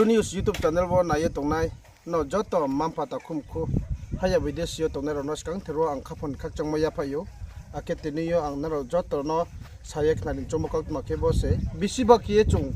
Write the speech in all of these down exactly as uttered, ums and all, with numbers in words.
News YouTube channel wo nai ye tongnai no joto mma-mpha takhumkhu, haya bidesi yo tongnai rao no skangther wo ang khaphang khakchangmo yaphaih ou. Akhe tini yo ang nrao joto no sa ye khnari choungmo kautma khe bo se. Bisi ba khe ye chung,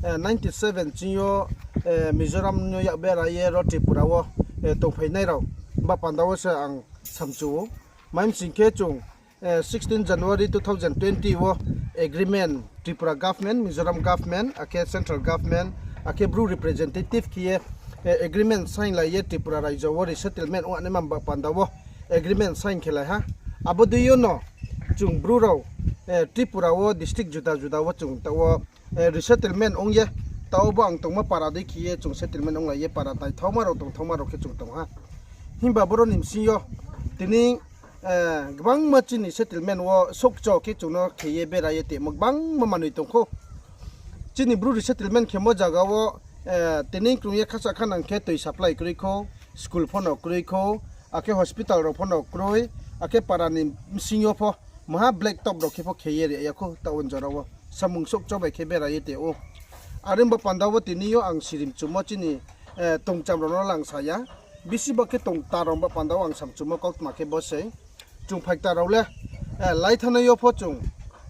eh, ninety seven ching yo, eh, Mizoram no yak bera ye ro Tripura wo, eh, tongphainai rao ba panda wo se ang samchu ou. Mai msing khe chung, eh, sixteen January two thousand twenty wo agreement Tripura government, Mizoram government, akhe central government, akhe Bru representative khe ye, eh, agreement sign lai ye Tripura raijo wo resettlement ong naima ba panda wo agreement sign khe lai ha. Abo dei yo no chung Bru rao, eh, Tripura wo district juda juda wo chung taoh wo, eh, resettlement ong ye, taoh bo ang tongmo para dei khe ye chung settlement onglai ye para taithaoma rao tongthaoma rao khe chung tong ha. Himba boro ni bsing yo tini, eh, gbangma chini settlement wo souhkcho khe chung no khe ye bera ye tongmo gbangma manoi tong khou. Chini Bru resettlement khemo zaga wo, eh, tini krung ye khasa khanang khe toi supply kroi khou, school pho no kroi khou, akhe hospital rao pho no kroi, akhe para ni bsing yo pho maha black top rao khe pho khe ye ri ya khou, taoh wo jora wo samung souhkcho bai khe bera ye tong ou. Are ong ba panda wo tini yo ang sirimchumo chini, eh, tongcham rao no lang sa ya. Bisi ba khe tongta rao ba panda wo ang samchumo kautma khe bo se. Chung phaikta rao le, eh, laithanai yo pho chung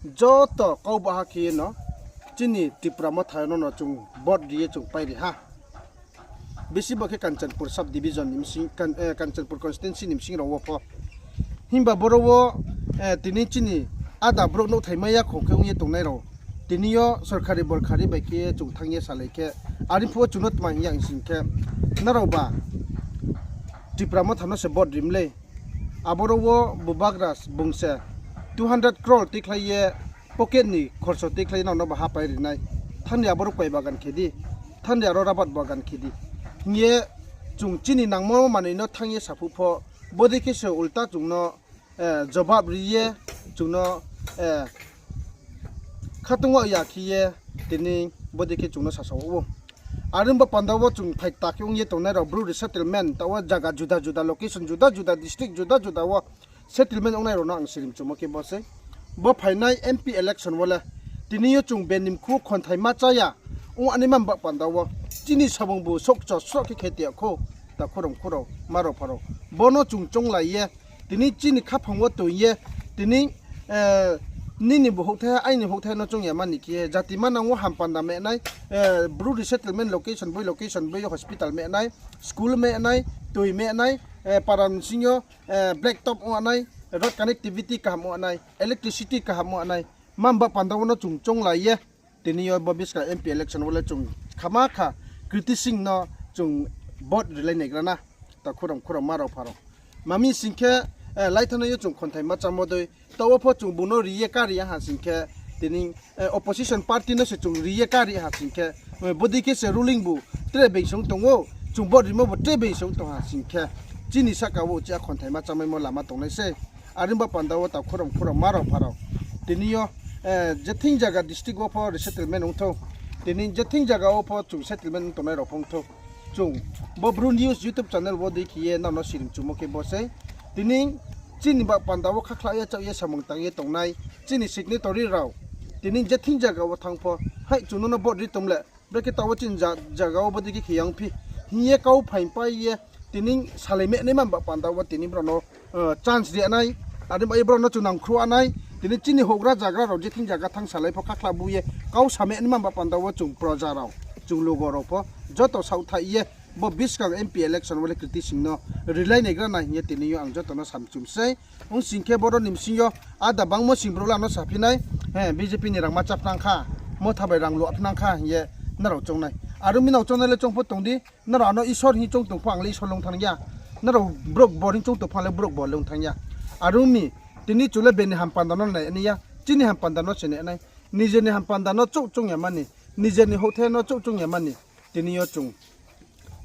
joto kau baha khe ye no chini Tipra Motha no no chung vote ri ye chung pai ri ha. Bisi ba khe Kanchanpur sub division ni bsing, Kan-, eh, Kanchanpur constituency ni bsing rao wo pho. Himba boro wo, eh, tini chini ada brouh nouhthai mai ya khou khe ong ye tongnai rao. Tini yo sorkari borkari bai khe ye chung thanng ye salai khe, are phuh wo chung no tma hing ya hing sing khe, nrao ba Tipra Motha no se vote ri mlei. Aboro wo Bubagra bung se two hundred crore tuikhlai ye, pocket ni khorso tuikhlai ye nrao no ba ha pai ri nai. Thanng di aboro koi bagan khe di, thanng di aro rabat bagan khe di hing ye chung chini nangmo manoi no thanng ye saphuh pho, bodei khe se ulta chung no, eh, jobab ri ye, chung no, eh, khatungwa ya khe ye, tini bodei khe chung no sasao ou. Are ong ba panda wo chung phaikta khe ong ye tongnai rao Bru resettlement, taoh wo zaga juda juda, location juda juda, district juda juda wo settlement ongnai rao no ang sirimchumo khe bo sei. Bo phainai M P election wo le tini yo chung bini mkhu khonthai ma chá ya ong naima ba panda wo chini samung bu souhkcho sroh khe khe tong ya khou, takhu rao mkhu rao, ma rao pha rao. Bo no chung chounglai ye, tini chini khaphang wo tong ye, tini, eh, nini bu houhthai, aini houhthai no choung ya mani khe, jati manang wo hampanda mehnai, eh, Bru resettlement location boi, location boi hospital mehnai, school mehnai, toi mehnai, eh, para bsing yo, eh, black top ong nai, road connectivity kaham ong nai, electricity kaham ong nai, ma ba panda wo no chung chounglai ye, tini yo bo buskang M P election wo le chung khama kha Kriti Singh no chung vote rilai naigra na, takhu rao mkhu rao, ma rao pha rao. Mami sing khe, eh, laithanai yo chung khonthai ma chámo dei, taoh wo pho chung bung no ri ye kari ya ha sing khe, tini, eh, opposition party no se chung ri ye kari ha sing khe, eh, bodei khe se ruling bu tre being song tong ou, chung vote rimo bu tre being song tong ha sing khe, chini sahka wo uchih khonthai ma chámaimo lama tongnai sei. Are ong ba panda wo takhu rao mkhu rao, ma rao pha rao, tini yo, eh, je thing zaga district wo pho resettlement ong thou, tini je thing zaga wo pho chung settlement ong tongnai rao pho ong thou. Chung bo Bru News YouTube channel wo dei khe ye nrao no sirimchumo khe bo sei. Tini chini ba panda wo khakhla ye chaoh ye samung tang ye tongnai chini signatory rao tini je thing zaga wo thanng pho, hai chung no no vote ri tong le, brekhe taoh wo chini za-, zaga wo bodei khe khe yang phi hing ye kau phaingpai ye, tini salai mehnai ma ba panda wo tini brao no, eh, chance ri nai, are bai brao no chung nangkhruh nai, tini chini houhgra zagra rao je thing zaga thanng salai pho khakhla bu ye kau sa mehnai ma ba panda wo chung proja rao, chung lugo rao pho joto saohthaih ye bo buskang M P election wo le Kriti Singh no rilai naigra na hing ye tini yo ang joto no samchum sei. Ong sing khe boro ni bsing yo ada bangmo sing brouh la no saphi nai, he, B J P ni rangma chá phnang kha, Motha bai rang lua phnang kha hing ye nrao choung nai. Are ong mi nrao choung nai le choung pho tong di, nrao ano Isor hing choung tong pho ang le Isor le ong thanng ya. Nrao brouh bor hing choung tong pho ang le brouh bor le ong thanng ya. Are ong mi, tini chung le bini hampanda no nai nai ya, chini hampanda no se nai nai. Nijer ni hampanda no chouh choung ya mani, nijer ni houhthai no chouh choung ya mani. Tini yo chung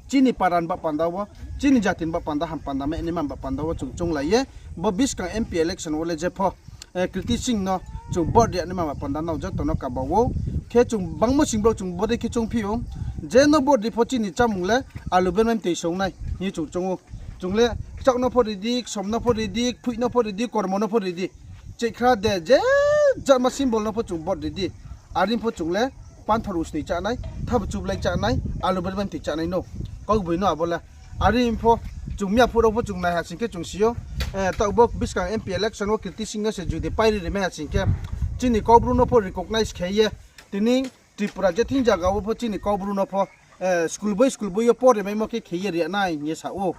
chini para ni ba panda wo, chini jati ni ba panda, hampanda mehnai ma ba panda wo chung chounglai ye, bo buskang M P election wo le je pho, eh, Kriti Singh no chung vote ri naima ba panda nrao joto no kaba ou. Khe chung bangmo sing brouh chung bodei khe choung phi ou, je no vote ri pho chini chámung le alu bermai mtoi song nai hing ye chung choung ou. Chung le kchaoh no pho ri di, ksom no pho ri di, kphoih no pho ri di, kormo no pho ri di, chehkhra de je jatma symbol no pho chung vote ri di. Are pho chung le Panthor usni chánai, thabo chublai chánai, alu berbai mtoi chánai no. Kaugboino abo le. Are pho, chung miya phuh rao pho chung nai ha sing khe chung si ou. Taoh bo buskang M P election wo Kirti Singh no se judi pairi rimai ha sing khe, chini Kaubru no pho recognize khe ye, tini Tripura je thing zaga wo pho chini Kaubru no pho school boi school boi yo pore maimo khe khe ye ri nai hing ye sa ou.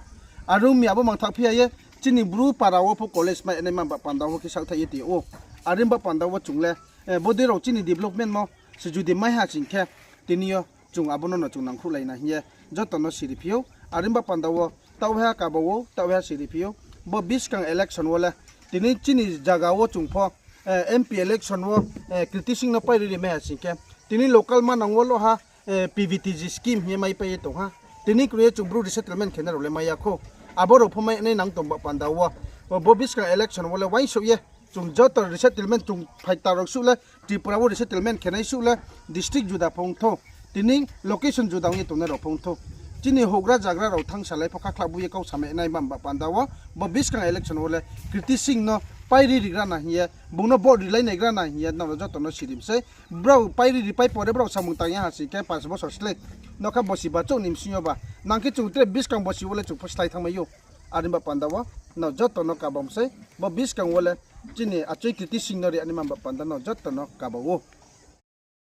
Are ong mi abo mangthaoh phi ya ye, chini Bru para wo pho college mai nai ma ba panda wo khe saohthaih ye tong ou. Are ba panda wo chung le, bodei rao chini development no se judi mai ha sing khe, tini yo chung abo no no chung nangkhruhlai na hing ye joto no siri phi ou. Are ba panda wo taoh ha kaba ou, taoh ha siri phi ou. Bo buskang election wo le, tini chini zaga wo chung pho, M P election wo Kirti Singh no pairi rimai ha sing khe, tini local manang wo lo ha, P V T G scheme hing ye maipai ye tong ha. Tini kroi ye chung Bru resettlement khenai rao le mai ya khou. Abo rao pho mai nai nang tong ba panda wo. Bo buskang election wo le uaingsouh ye chung joto resettlement chung phaikta rao suh le, Tripura wo resettlement khenai suh le, district juda pho ong thou, tini location juda ong ye tongnai rao pho ong thou, chini houhgra zagra rao thanngsa lai pho khakhla bu ye kau samai nai ba panda wo, bo buskang election wo le Kirti Singh no pairi rigra na hing ye, bung no vote rilai naigra na hing ye nrao joto no siri mi sei. Brao pairi ripai pore brao samung tang ya ha sing khe panch bosor slái. Nokha bosi bachouh ni bsing yo ba. Nang khe chung tre buskang bosi wo le chung pho slái thanngmai ou. Are ba panda wo nrao joto no kaba mi sei. Bo buskang wo le chini achoi Kirti Singh no ri ani ma ba panda nrao joto no kaba ou.